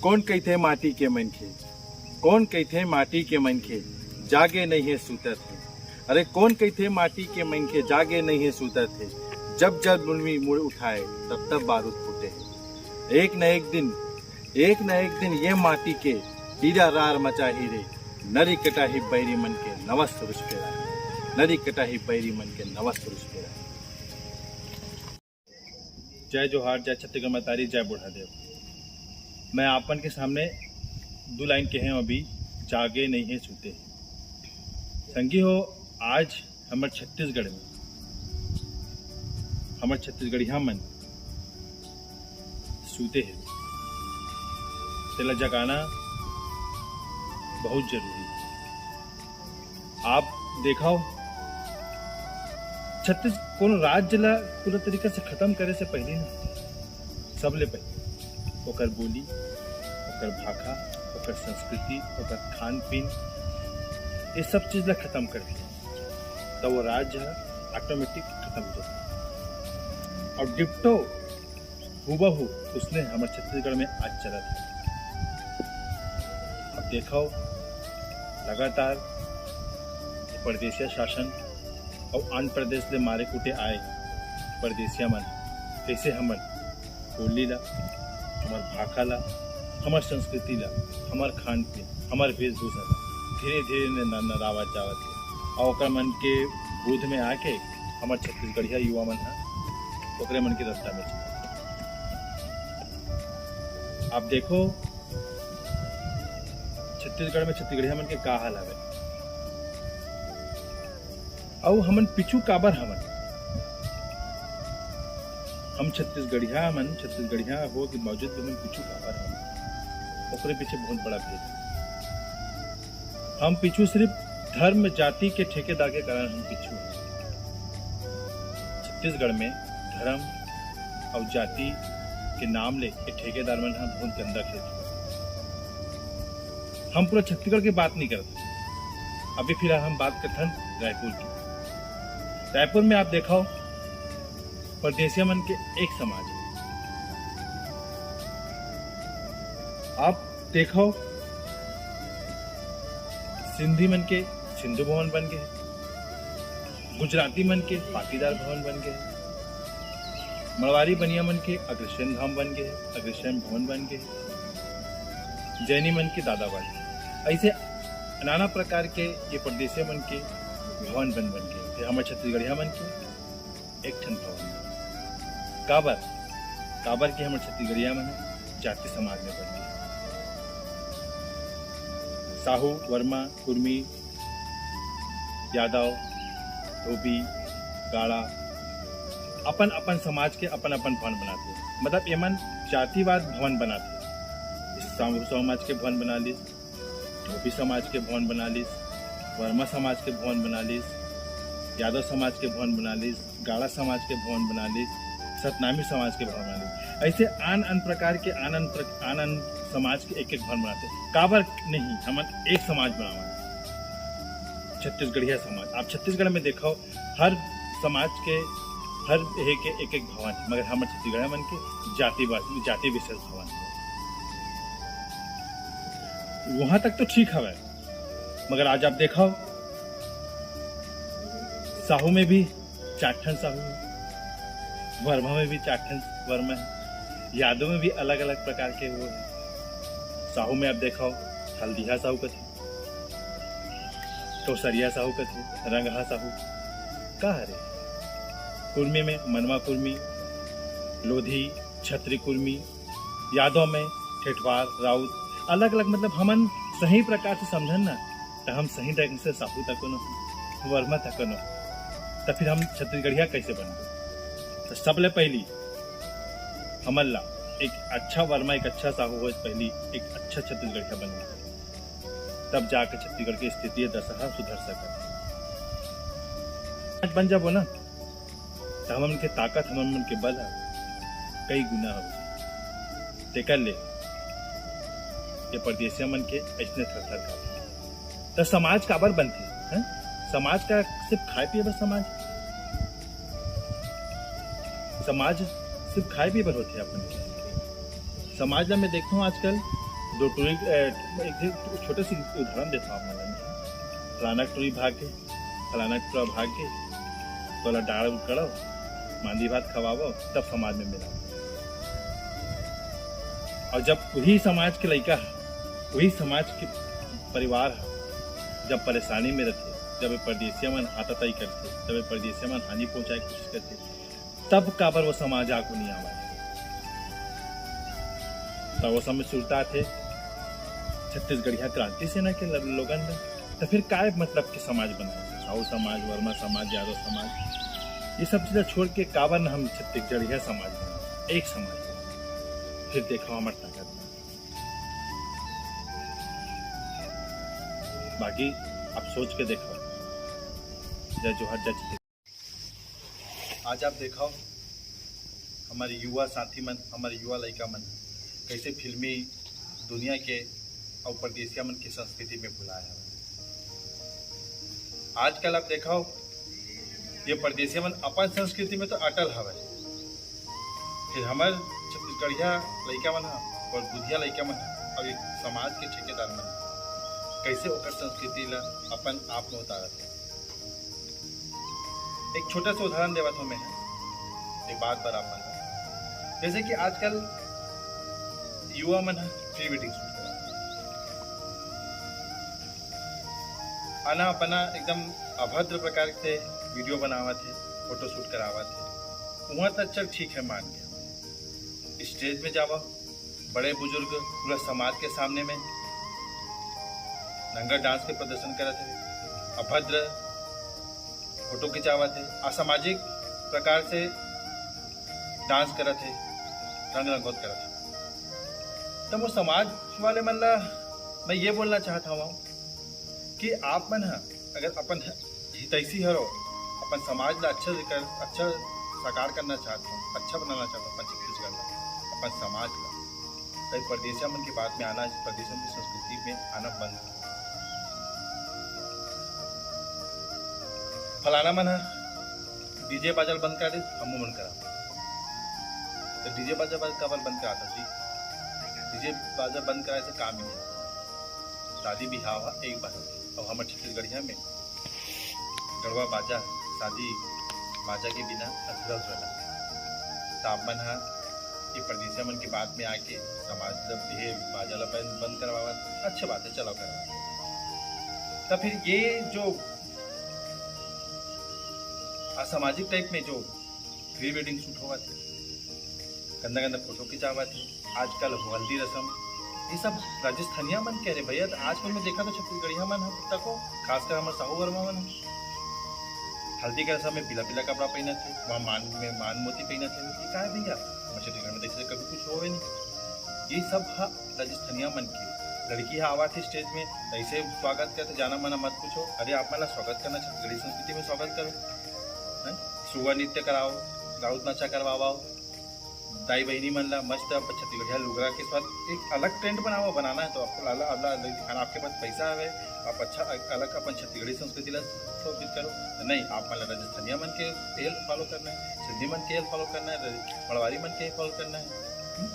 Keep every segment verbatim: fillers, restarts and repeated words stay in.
कोन कहिथे माटी के मनखे, कोन कहिथे माटी के मनखे, जागे नइ हे सूतत हे। अरे कोन कहिथे माटी के मनखे, जागे नइ हे सूतत हे। जब जब मुड़वी मुड़ उठाए, तब तब बारूद फूटे हे। एक न एक दिन, एक न एक दिन ये माटी के डीरा रार मचाही रे। नरी कटाही बैरी मन के नवा सुरुज पेरा, नरी कटाही बैरी मन के नवा सुरुज पेरा। जय जोहार, जय छत्तीसगढ़ महतारी, जय बूढ़ा देव। मैं आपन के सामने दू लाइन कहे हंव अभी, जागे नइ हे सूते। संगी हो, आज हमर छत्तीसगढ़ में हमर छत्तीसगढ़िया मन सूते हे, तेला जगाना बहुत जरूरी हे। आप देखव, छत्तीस-, कोनो राज्य ला पूरा तरीका से खत्म करे से पहले ना, सबले पहले ओकर बोली, ओकर भाखा, ओकर संस्कृति, ओकर खान पीन, ये सब चीज ला खत्म कर दे, तब वो राज्य ह automatic खत्म हो जाथे। और ditto हूबहू उसने हमर छत्तीसगढ़ में आज चलत हे। अब देखव, लगातार परदेसिया शासन अउ आंध्र प्रदेश ले मारे कूटे आए परदेसिया मन कइसे हमर बोली ला, हमर भाखा ला, हमर संस्कृति ला, हमर खान पीन, हमर वेशभूषा ला धीरे धीरे न-, न-, नरावत जावत हे। अउ ओकर मन के बोध में आके हमर छत्तीसगढ़िया युवा मन ह ओकरे मन के रास्ता में चलत हे। आप देखो, छत्तीसगढ़ में छत्तीसगढ़िया मन के का हाल हवे। अउ हमन पीछू काबर हवन? हम छत्तीसगढ़िया मन, छत्तीसगढ़िया हो के बावजूद भी हमन पीछू काबर हवन? ओकरे पीछे बहुत बड़ा भेद हे। हम पीछू सिर्फ धर्म जाति के ठेकेदार के कारण हम पीछू हन। छत्तीसगढ़ में धर्म अउ जाति के नाम ले ये ठेकेदार मन ह बहुत गंदा खेलत हे। हम पूरा छत्तीसगढ़ के बात नहीं करत, अभी फिलहाल हम बात करथन रायपुर की। रायपुर में आप देखव, परदेसिया मन के एक समाज हे। आप देखव, सिंधी मन के सिंधु भवन बन गे हे, गुजराती मन के पाटीदार भवन बन गे हे, मरवारी बनिया मन के अग्रसेन धाम बन गे हे, अग्रसेन भवन बन गे हे, जैनी मन के दादा बन गे हे। ऐसे नाना प्रकार के ये परदेसिया मन के भवन बन, बन गे हे। हमर छत्तीसगढ़िया मन के एक ठन भवन। काबर? काबर कि हमर छत्तीसगढ़िया मन ह जाति समाज में बन गे। साहू, वर्मा, कुर्मी, यादव, धोबी, गाड़ा, अपन अपन समाज के अपन अपन भवन बनाथे। मतलब एमन जातिवाद भवन बनाथे। साहू समाज के भवन बना लिस, धोबी समाज के भवन बना लिस, वर्मा समाज के भवन बना लिस, यादव समाज के भवन बना लिस, गाड़ा समाज के भवन बना लिस, सतनामी समाज के भवन बना लिस। ऐसे आन आन प्रकार के आन आन प्र-, आन आन समाज के एक एक भवन बनाथे। काबर नहीं, हमन एक समाज बनावन, छत्तीसगढ़िया समाज। आप छत्तीसगढ़ में देखव, हर समाज के, हर एहे के एक एक भवन हे, मगर हमर छत्तीसगढ़ मन के जाति बा-, जाति विशेष भवन हे। वहां तक तो ठीक हवय, मगर आज आप देखव, साहू में भी चार ठन साहू हे, वर्मा में भी चार ठन वर्मा हे, यादव में भी अलग-अलग प्रकार के वो हे। साहू में आप देखव, हल्दिया साहू कथे, कौसरिया साहू कथे, रंगहा साहू का हरे? कुर्मी में मनवा कुर्मी, लोधी, छत्री कुर्मी, यादव में ठेठवार, राउत, अलग-अलग, मतलब हमन सही प्रकार से समझन ना, त हम सही ढंग से साहू तको न, वर्मा तको न, त फिर हम छत्तीसगढ़िया कैसे बनबो? त सबले पहली हमन ला एक अच्छा वर्मा, एक अच्छा साहू होए, पहली एक अच्छा छत्तीसगढ़िया बनना, तब जाके छत्तीसगढ़ के स्थिति या दशा ह सुधर सकत हे। आज बन जाबो ना, त हमन के ताकत, हमन मन के बल ह कई गुना हो। तेकर ले ये परदेसिया मन के अइसने थर-थर कांपथे। त समाज काबर बनथे, हैं? समाज का सिर्फ खाए पिए बर समाज? समाज सिर्फ खाए पिए बर होथे अपन? समाज ला मैं देखथंव आजकल दो टूरी, ए, एक ठे छोटे से उदाहरण देता हूँ मैं। फलाना टूरी भाग के, फलाना टूरा भाग के, तोला डाड़ उकड़ो, मांदी भात खवाबो, तब समाज में मिला। और जब वही समाज के लइका ह, वही समाज के परिवार ह, जब परेशानी में रहथे, जब ये परदेसिया मन हाथापाई करथे, जब ये परदेसिया मन हानि पहुंचाए के कोशिश करथे, तब काबर वो समाज आगू नहीं आवा? तो वो समय सुरता थे छत्तीसगढ़िया क्रांति सेना के ल-, लोगन ने, तो फिर काय मतलब के समाज बनाए? साहू समाज, वर्मा समाज, यादव समाज, ये सब चीजें छोड़ के काबर न हम छत्तीसगढ़िया समाज बनाए, एक समाज बनाए? फिर देखो हमार ताकत। बाकी आप सोच के देखो। जय जोहार, जय छत्तीसगढ़। आज आप देखो, हमारे युवा साथी मन, हमारे युवा लइका मन कैसे फिल्मी दुनिया के अउ परदेसिया मन के संस्कृति में भुलाए हवे। आजकल आप देखो, ये परदेसिया मन अपन संस्कृति में तो अटल हवे, फिर हमर छत्तीसगढ़िया लइका मन ह और बुधिया लइका मन ह और एक समाज के ठेकेदार मन ह कैसे ओकर संस्कृति ला अपन आप में उतारत हे। एक छोटा सा उदाहरण देवत हूँ मैं, एक बात बराबर। जैसे कि आजकल युवा मन ह प्री वेडिंग शूट करत हे, आना अपना एकदम अभद्र प्रकार से वीडियो बनावत हे, फोटो शूट करावत हे, वहाँ तक चल ठीक है, मान गया। स्टेज में जावा, बड़े बुजुर्ग पूरा समाज के सामने में नंगा डांस के प्रदर्शन करत हे, अभद्र फोटो खिंचावत हे, असामाजिक प्रकार से डांस करत हे, रंग रंगोत करत हे। तो वो समाज वाले मन ला मैं ये बोलना चाहत हूँ कि आप मन ह अगर अपन हितैषी हरो, अपन समाज ला अच्छा से कर, अच्छा साकार करना चाहत हो, अच्छा बनाना चाहत हो अपन छत्तीसगढ़ ला, अपन समाज ला, तब परदेसिया मन के बात में आना, परदेसिया मन की संस्कृति में आना बंद करो। फलाना मन ह डीजे बाजा ल बंद करा दे, हमू मन करा। तो डीजे बाजा बंद, काबर बंद कराता जी? डीजे बाजा बंद कराए से काम ही नहीं। शादी बिहाव ह एक बार होथे, और हमर छत्तीसगढ़िया में गड़वा बाजा, शादी बाजा के बिना अधूरा अधूरा लगथे। तो आप मन ह ये परदेसिया मन के बात में आके समाज ल ये बाजा ल बंद, बंद करवावत, अच्छे बात है, चलाओ करवा। तो फिर ये जो असामाजिक टाइप में जो प्री वेडिंग शूट होवत हे, गंदा गंदा फोटो खिंचावत हे, आजकल हल्दी रसम, ये सब राजस्थानिया मन के हरे भैया। तो आजकल मैं देखा तो छत्तीसगढ़िया मन ह तको, खासकर हमर साहू वर्मा मन ह, हल्दी के रसम में पीला पीला कपड़ा पहनत हे, वहाँ मान में मान मोती पहनत हे। ये का है भैया, हमर छत्तीसगढ़ में तो ऐसे कभी कुछ होवे नहीं। ये सब ह राजस्थानिया मन के। लड़की ह आवत हे स्टेज में, ऐसे स्वागत करथे, जाना मना मत पूछो। अरे आप मन ला स्वागत करना, छत्तीसगढ़ी संस्कृति में स्वागत करो, हैं? सुआ नृत्य कराओ, राउत नाचा करवाओ, दाई बहिनी मन ला मस्त अपन छत्तीसगढ़िया लुगरा के साथ एक अलग टेंट बनाओ, बनाना है तो आपको लाला, अबला, अबला दिखाना, आपके पास पैसा है, आप अच्छा अलग अपन छत्तीसगढ़ी संस्कृति ला शोभित करो। नहीं, आप मन ला राजस्थानिया मन के ये फॉलो करना है, सिंधी मन के ये फॉलो करना है, मड़वारी मन के ये फॉलो करना है। हम्म?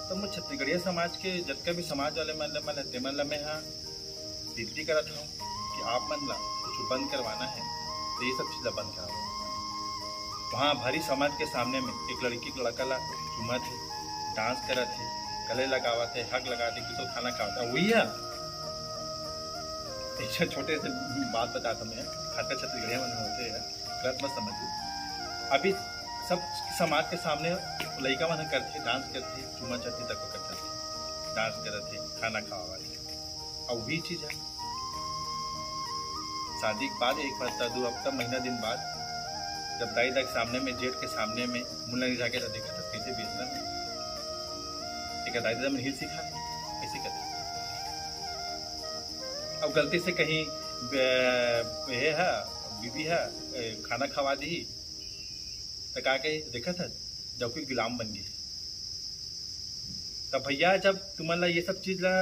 तो मैं छत्तीसगढ़िया समाज के जतका भी समाज वाले मन ल, मन ल, तेमन ल मैं ह विनती करत हूँ कि आप मन ला कुछ बंद करवाना है तो ये सब चीज ला बंद कराओ। वहाँ भारी समाज के सामने में एक लड़की, एक लड़का ला चूमत हे, डांस करत हे, गले लगावत हे, हग लगावत हे कि तो खाना खावत हे, वही है। एक छोटे से बात बताता मैं, खासकर छत्तीसगढ़िया मन होते हैं, गलत मत समझिए। अभी सब समाज के सामने लइका मन करथे, डांस करथे, चूमा चाटी तक करथे, डांस करथे, खाना खावा वाले, अउ वही चीज है। शादी के बाद एक हफ्ता, दो हफ्ता, महीना दिन बाद जब दाई दाई के सामने में, जेठ के सामने में मुन्ना रिझा के देखा था, कैसे बेचना है, एक दाई दादा मन हिल सीखा है, ऐसे करते। अब गलती से कहीं बे-, ये है, बीबी है, ए, खाना खवा दी, तो का कही, देखा था, जब कोई गुलाम बन गए। तब भैया, जब तुमन ला ये सब चीज ला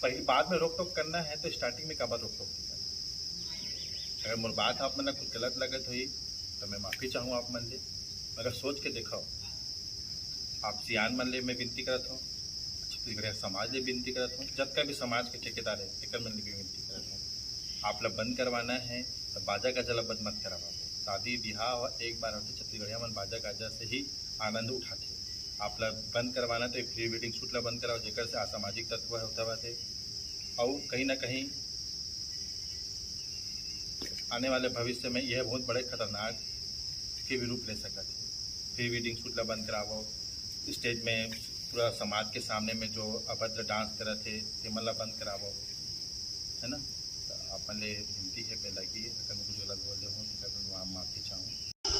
पहले, बाद में रोक टोक करना है, तो स्टार्टिंग में काबर रोक टोक नहीं करना? अगर मोर बात आप मन ला कुछ गलत लगत होई, तो मैं माफी चाहूँ आप मन ले, मगर सोच के देखो, आप सियान मन ले मैं विनती करत हूँ, छत्तीसगढ़िया समाज ले विनती करत हूँ, जतका भी समाज के ठेकेदार है, एकर मन ले भी विनती करत हूँ, आप ला बंद करवाना है तो बाजा गाजा ला बंद मत करवाओ। शादी बिहाव एक बार होथे, छत्तीसगढ़िया मन बाजा गाजा से ही आनंद उठाथे। आप ला बंद करवाना तो प्री वेडिंग शूट ला बंद कराओ, जेकर से असामाजिक तत्व है होता बात है। और कहीं ना कहीं आने वाले भविष्य में यह बहुत बड़े खतरनाक के भी रूप ले सकत है। प्री वेडिंग शूट ला बंद कराओ, स्टेज में पूरा समाज के सामने में जो अभद्र डांस करत है, तेमन ला बंद कराओ, है ना? तो अपन ले विनती है पहला कि अगर मैं कुछ गलत बोल दे हूँ तो मैं माफी चाहूँ।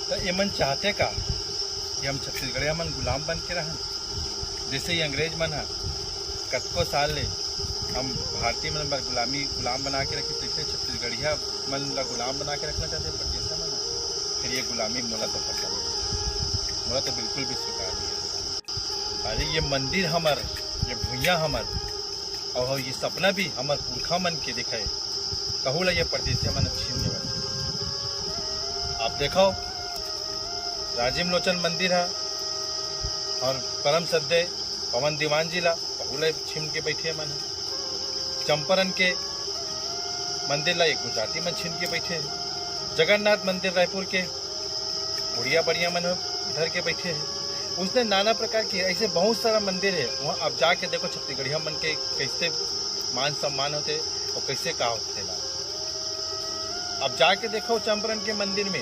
तो एमन चाहते का कि हम छत्तीसगढ़िया मन गुलाम बन के रहन? जैसे ही अंग्रेज मन ह कतको साल ले हम भारतीय मन बर गुलामी, गुलाम बना के रखे, तैसे छत्तीसगढ़िया मन ला गुलाम बना के रखना चाहते हैं परदेसिया मन ह। फिर ये गुलामी मोला तो पसंद नहीं, मोला तो बिल्कुल भी स्वीकार नहीं है। अरे ये मंदिर हमर, ये भुइयां हमर, और ये सपना भी हमर पुरखा मन के दिखाए, कहू ला ये परदेसिया मन छीन लेवत। आप देखो, राजीव लोचन मंदिर है और परम श्रद्धेय पवन दीवान जी ला, कहू ला छीन के बैठे मन है। चंपारण के मंदिर ला एक गुजराती मन छीन के बैठे है। जगन्नाथ मंदिर रायपुर के उड़िया बढ़िया मन धर के बैठे है। उसने नाना प्रकार के ऐसे बहुत सारा मंदिर है, वहाँ आप जाके देखो छत्तीसगढ़िया मन के कैसे मान सम्मान होते और कैसे का होते ला। अब जाके देखो चंपारण के मंदिर में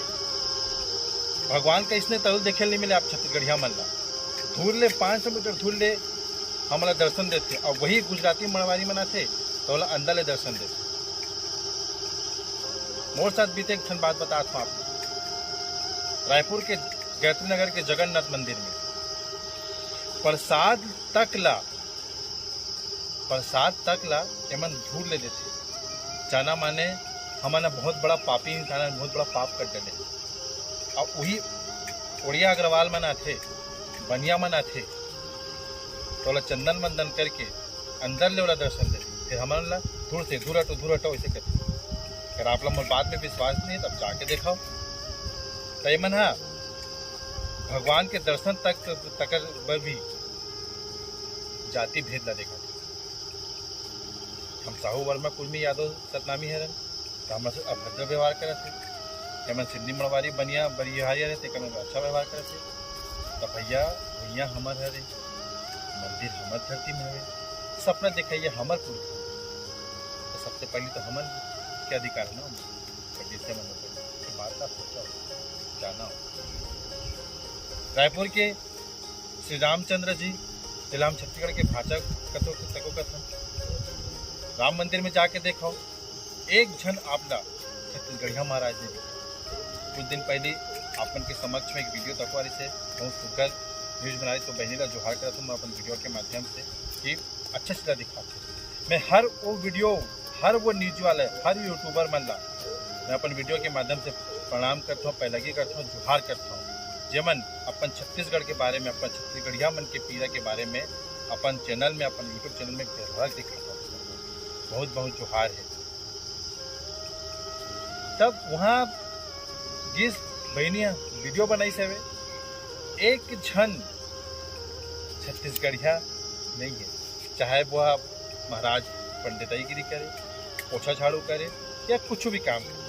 भगवान का इसने तरुल देखे नहीं मिले आप छत्तीसगढ़िया मन ला। दूर ले पाँच सौ मीटर दूर ले हमला दर्शन देते, और वही गुजराती मड़वारी मन आथे तो ओला अंदर ले दर्शन देते। मोर साथ बीते एक ठन बात बतात हूँ आपको। रायपुर के गायत्री नगर के जगन्नाथ मंदिर में प्रसाद तक ला, प्रसाद तक ला एमन दूर ले देथे। जाना माने हमन ह बहुत बड़ा पापी इंसान हन, बहुत बड़ा पाप कर डले। अब वही ओड़िया अग्रवाल मन आथे, बनिया मन आथे, तो ओला चंदन वंदन करके अंदर ले ओला दर्शन दे, फिर हमन ला दूर से, "दूर हटो, दूर हटो," ऐसे करके। अगर आप लोग मोर बात में विश्वास नहीं है, तब जाके देखो। तो एमन ह भगवान के दर्शन तक, तक बर भी जाति भेद ला देखा। हम साहू वर्मा कुर्मी यादव सतनामी हरन, तो हमर से अभद्र व्यवहार करत हे। हमन सिंधी मड़वारी बनिया बरिहारी हरे, तेकर में अच्छा व्यवहार करत हे। तो भैया, भैया हमर हरे, मंदिर हमर धरती में हवे, सपना दिखाइए हमर पुरखा। तो सबसे पहले तो हमन के अधिकार है ना, परदेसिया मन के बात ला सोचो, जानो। रायपुर के श्री रामचंद्र जी, जेला हम छत्तीसगढ़ के भांचा कथो, तको कथन। राम मंदिर में जाके देखो, एक झन आप ला छत्तीसगढ़िया महाराज नहीं दिखे। कुछ दिन पहले आप मन के समक्ष में एक वीडियो तकवा रहिस हे, बहुत सुघर न्यूज बना रहिस हे, तो बहिनी ला जोहार करत हूँ मैं अपन वीडियो के माध्यम से कि अच्छा सीधा दिखाते। मैं हर वो वीडियो, हर वो न्यूज वाले, हर यूट्यूबर मन ला मैं अपन वीडियो के माध्यम से प्रणाम करता हूँ, पैलगी करता हूँ, जोहार करता हूँ, जेमन अपन छत्तीसगढ़ के बारे में, अपन छत्तीसगढ़िया मन के पीड़ा के बारे में अपन चैनल में, अपन यूट्यूब चैनल में घरघर दिखाता हूँ। बहुत बहुत जोहार है। तब वहाँ गिस बहिनिया वीडियो बनाई से, एक झन छत्तीसगढ़िया नहीं है, चाहे वो आप महाराज पंडिताईगिरी करे, पोछा झाड़ू करे या कुछ भी काम करे,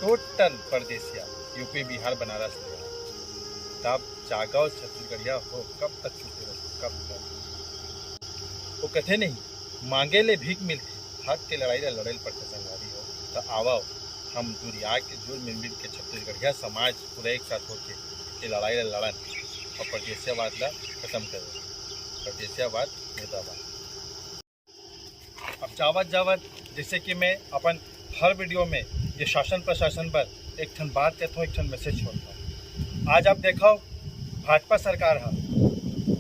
टोटल परदेसिया, यूपी, बिहार, बनारस ले। तब जागो छत्तीसगढ़िया हो, कब तक चुप रहो, कब तक? वो कथे नहीं, मांगे ले भीख मिलथे, हक के लड़ाई ला लड़े ल पड़थे संगवारी हो। तो आवव, हम दुरिया के जुड़ मिलमिल के छत्तीसगढ़िया समाज पूरा एक साथ होके ये लड़ाई ला लड़न और परदेसियावाद ला खत्म करें। परदेसियावाद मुर्दाबाद। अब जावत जावत, जैसे कि मैं अपन हर वीडियो में ये शासन प्रशासन पर एक ठन बात कहता हूँ, एक ठन मैसेज छोड़ता हूँ। आज आप देखो भाजपा सरकार ह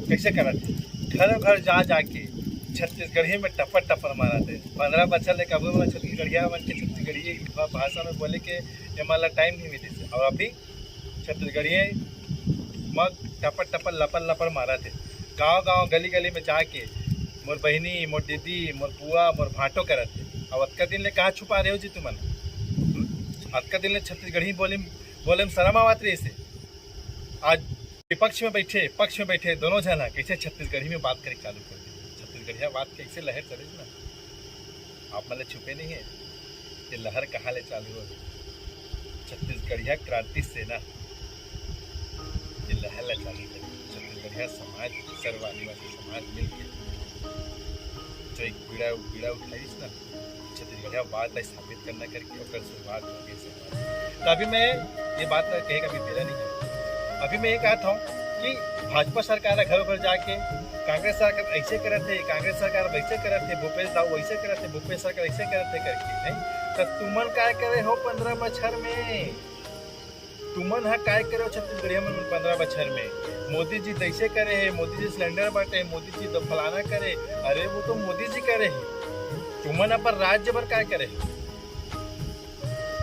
कैसे करत हे, घर घर जा जाके छत्तीसगढ़ी में टपर टपर मारत हे। पंद्रह बछर ले कभू में छत्तीसगढ़िया मन के छत्तीसगढ़ी भा-, भाषा में बोले के ये मन ला टाइम नहीं मिलिस हे। और अभी छत्तीसगढ़िया मग टपर टपर लपर लपर मारत हे। गांव गांव गली गली में जाके मोर बहिनी, मोर दीदी, मोर बुआ, मोर भांटो करत हे। अब अतका दिन ले कहाँ छुपा रहे हो जी तुमन? हम्म? अतका दिन ले छत्तीसगढ़ी बोले, बोले में शर्म आवत रहिस हे। आज विपक्ष में बैठे, पक्ष में बैठे दोनों झन ह कैसे छत्तीसगढ़ी में बात करे चालू कर दिए। छत्तीसगढ़ियावाद के ऐसे लहर चले ना, आप मन ले छुपे नहीं है कि लहर कहाँ ले चालू हो। छत्तीसगढ़िया क्रांति सेना ये लहर ले चालू करे, छत्तीसगढ़िया समाज, सर्व आदिवासी समाज मिलके जो एक बीड़ा बीड़ा उठाइस ना, छत्तीसगढ़ियावाद ला स्थापित करना करके ओकर शुरुआत हो गई समाज। तो अभी मैं ये बात ला कहे का अभी बेरा नहीं है। अभी मैं ये कहत हूँ कि भाजपा सरकार ह घरों घर जाके कांग्रेस सरकार ऐसे करत हे, कांग्रेस सरकार वैसे करत हे, भूपेश दाऊ वैसे करत हे, भूपेश सरकार ऐसे करत हे करके, नहीं? तो तुमन काय करे हो पंद्रह बछर में? तुमन ह काय करे हो छत्तीसगढ़िया मन पंद्रह बछर में? मोदी जी तैसे करे हे, मोदी जी सिलेंडर बांटे, मोदी जी तो फलाना करे। अरे वो तो मोदी जी करे हे, तुमन अपन राज्य बर काय करे हे?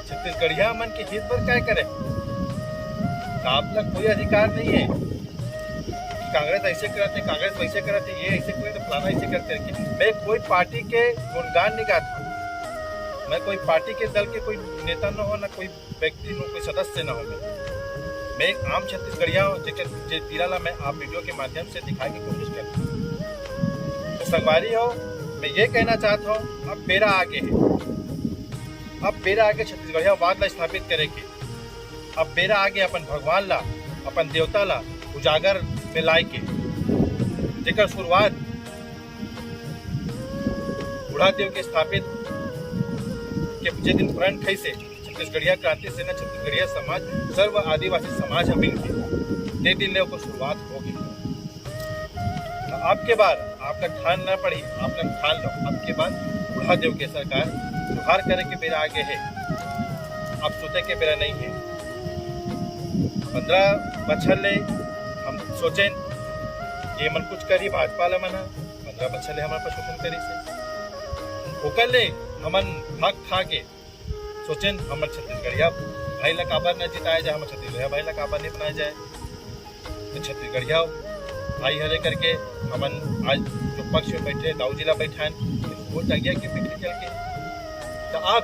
छत्तीसगढ़िया मन के हित बर काय करे? का आप ला कोई अधिकार नहीं है कि कांग्रेस ऐसे करत हे, कांग्रेस वैसे करत हे, ये ऐसे करत हे, फलाना ऐसे करत हे करके? मैं कोई पार्टी के गुणगान नहीं गाता हूँ, मैं कोई पार्टी के दल के कोई नेता न हो, ना कोई व्यक्ति न हो, कोई सदस्य न हो। मैं मैं एक आम छत्तीसगढ़िया हूँ, जेकर जे पीड़ा ला मैं आप वीडियो के माध्यम से दिखाए के कोशिश करता हूँ। तो संगवारी हो, मैं ये कहना चाहता हूँ, अब बेरा आगे है, अब बेरा आगे छत्तीसगढ़ियावाद ला स्थापित करे के। अब बेरा आगे अपन भगवान ला, अपन देवता ला उजागर में लाए के, जेकर शुरुआत बूढ़ा देव के स्थापित के जे दिन प्रण खइसे छत्तीसगढ़िया क्रांति सेना, छत्तीसगढ़िया समाज, सर्व आदिवासी समाज ह मिलके ते दिन ले ओकर शुरुआत हो गई। तो आपके बार आपका ठान ना पड़ी, आपका ठान लो। आपके बार बूढ़ा देव के सरकार जोहार करे के बेरा आगे है, आप सुते के बेरा नहीं है। पंद्रह बछर ले हम सोचेन कि ये मन कुछ करी, भाजपा वाला मन ह पंद्रह बछर ले हमर पर शोषण करिस हे। ओकर ले हमन भाग खा के सोचेन, हमर छत्तीसगढ़िया भाई ला काबर न जिताया जाए, हमर छत्तीसगढ़िया भाई ला काबर नहीं बनाया जाए। तो छत्तीसगढ़िया भाई हरे करके हमन आज जो पक्ष में बैठे, दाऊ जी ला बैठान, वो जगिया के पीछे चल के। तो अब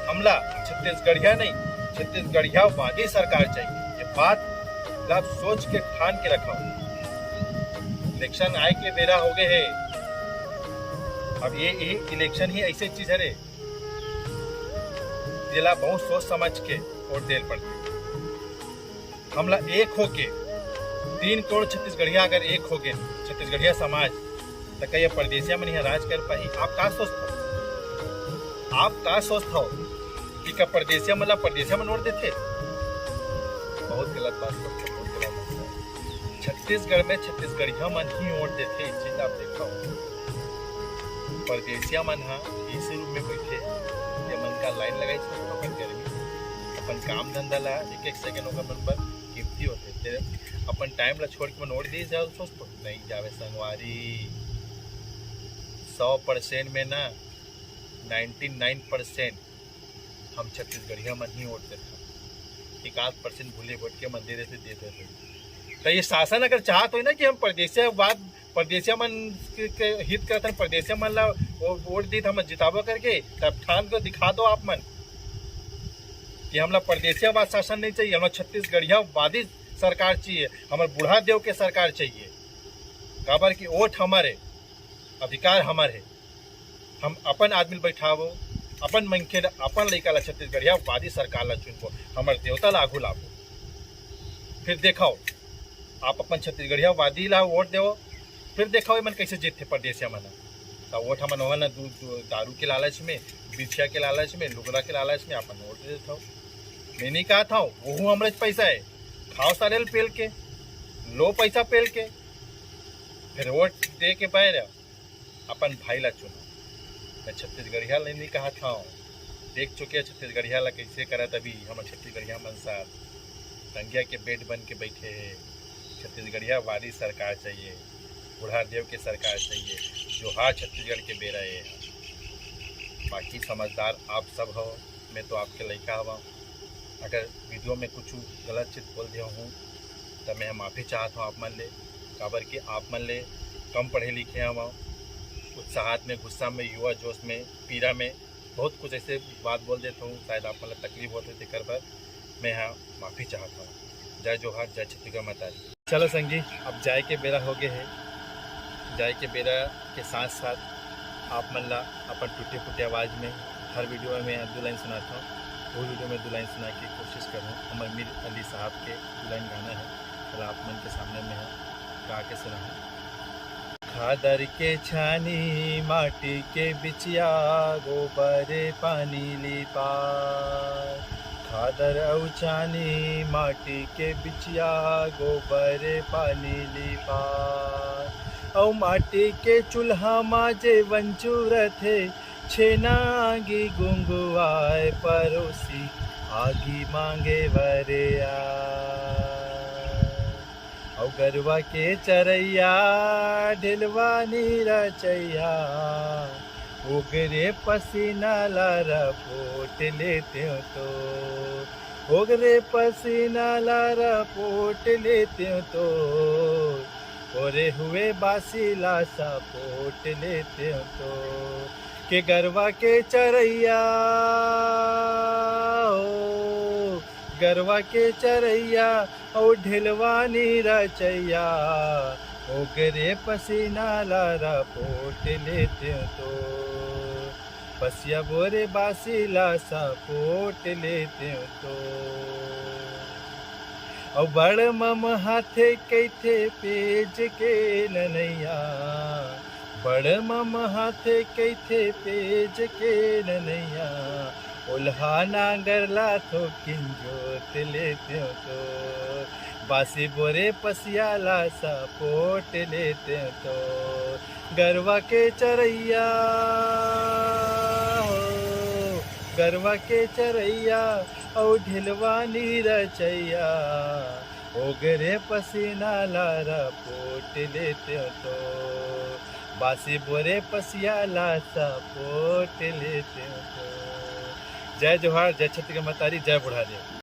हमला छत्तीसगढ़िया नहीं, छत्तीसगढ़ियावादी सरकार चाहिए। ये बात ला सोच के ठान के रखो। इलेक्शन आए के बेरा हो गए है। अब ये, ये इलेक्शन ही ऐसे चीज हरे, जेला बहुत सोच समझ के वोट देल पड़थे। हमला एक होके, तीन करोड़ छत्तीसगढ़िया अगर एक होके, छत्तीसगढ़िया समाज, त का ये परदेसिया मन यहाँ राज कर पाही? आप का सोचथव? आप का सोचथव कि का परदेसिया मन ला परदेसिया मन वोट देथे? बहुत गलत बात सोचथव, बहुत गलत बात। छत्तीसगढ़ में छत्तीसगढ़िया मन ही वोट देथे, ये चीज आप देखो। परदेसिया मन ह एसी रूम में बैठे, ये मन का लाइन लगाई, अपन गर्मी, अपन काम धंधा ला एक एक सेकंड ओकर मन पर कीमती होथे। ते अपन टाइम ला छोड़ के मन वोट दे जाओ, सोच तो नहीं जावे संगवारी। सौ परसेंट में ना नाइन्टी नाइन परसेंट हम छत्तीसगढ़िया मन ही वोट देथन। एक आध परसेंट भूले भटके मन दे देथे, दे देथे। तो ये शासन अगर चाहत होई ना कि हम परदेसियावाद, परदेसिया मन के, के हित करथन, परदेसिया मन ला वो वोट दीत हम जिताबो करके, तब ठान के दिखा दो आप मन कि हमला परदेसियावाद शासन नहीं चाहिए, हमला छत्तीसगढ़ियावादी सरकार चाहिए, हमर बूढ़ा देव के सरकार चाहिए। काबर कि वोट हमर है, अधिकार हमर है। हम अपन आदमी ल बैठाबो, अपन मनखे ल, अपन लइका ल छत्तीसगढ़ियावादी सरकार ल चुनबो, हमर देवता ल आघू लाबो। फिर देखो, आप अपन छत्तीसगढ़ियावादी ल वोट देवो, फिर देखो एमन कैसे जीतथे परदेसिया मन ह। त वोट हमन ओहन ल दू, दू, दारू के लालच में, बिछिया के लालच में, लुगरा के लालच में अपन वोट दे देथव। मैं नहीं कहत हव, वहू हमरेच पैसा है, खाओ साले ल पेल के, लो पैसा पेल के, फिर वोट दे के बैर अपन भाई ला चुनो। मैं छत्तीसगढ़िया ला नहीं कहत हव, देख चुके हैं छत्तीसगढ़िया ला कैसे करत अभी हमर छत्तीसगढ़िया मन साथ संगिया के बेट बन के बैठे हैं। छत्तीसगढ़ियावादी सरकार चाहिए, बूढ़ा देव के सरकार चाहिए। जोहार छत्तीसगढ़ के बेरा ये है। बाकी समझदार आप सब हो, मैं तो आपके लइका हवा। अगर वीडियो में कुछ गलत चीज बोल दिया हूँ, त मैं माफ़ी चाहत हूँ आप मन ले, काबर कि आप मन ले कम पढ़े लिखे हवा, उत्साहत में, गुस्सा में, युवा जोश में, पीड़ा में बहुत कुछ ऐसे बात बोल देता हूँ, शायद आप मन ला तकलीफ होथे, तेकर बर मैं हा माफ़ी चाहत हूँ। जय जोहार, जय छत्तीसगढ़ महतारी। चलो संगी, अब जाए के बेरा हो गए है। जाए के बेरा के साथ साथ आप मन ला अपन टूटे फूटे आवाज़ में हर वीडियो में मैं दो लाइन सुनाता हूँ। वो वीडियो में दो लाइन सुना के कोशिश करूँ अमर मीर अली साहब के दो लाइन गाना है, कल आप मन के सामने में गा के सुनाऊँ। खादर के छानी माटी के बिचिया गोबर पानी लिपाय। खादर अउ छानी माटी के बिचिया गोबर पानी लिपाय। अउ माटी के चूल्हा मा जे वंचुरत हे छेना आगी गुंगुआय परोसी आगी मांगे वरे आय। अउ गरवा के चरैया ढेलवा नीरा चैया ओगरे पसीना ला रपोट लेतेव तो, ओगरे पसीना ला रपोट लेतेव तो, ओरे हुए बासी ला सपोट लेतेव तो। के गरवा के चरैया ओ गरवा के चरैया अउ ढेलवा नीरा चैया ओगरे पसीना ला रपोट लेतेव तो, पसिया बोरे बासी ला सपोट लेतेव तो। अउ बड़ मम हाथे कहिथे पेज के ननैया, बड़ मम हाथे कहिथे पेज के ननैया, ओलहा नांगर ला थोकिन जोत लेतेव तो, बासी बोरे पसिया ला सपोट लेतेव तो। गरवा के चरैया हो गरवा के चरैया अउ ढेलवा नीरा चैया ओगरे पसीना ला रपोट लेतेव तो, बासी बोरे पसिया ला सपोट लेतेव तो। जय जोहार, जय छत्तीसगढ़ मतारी, जय बुढ़ारी।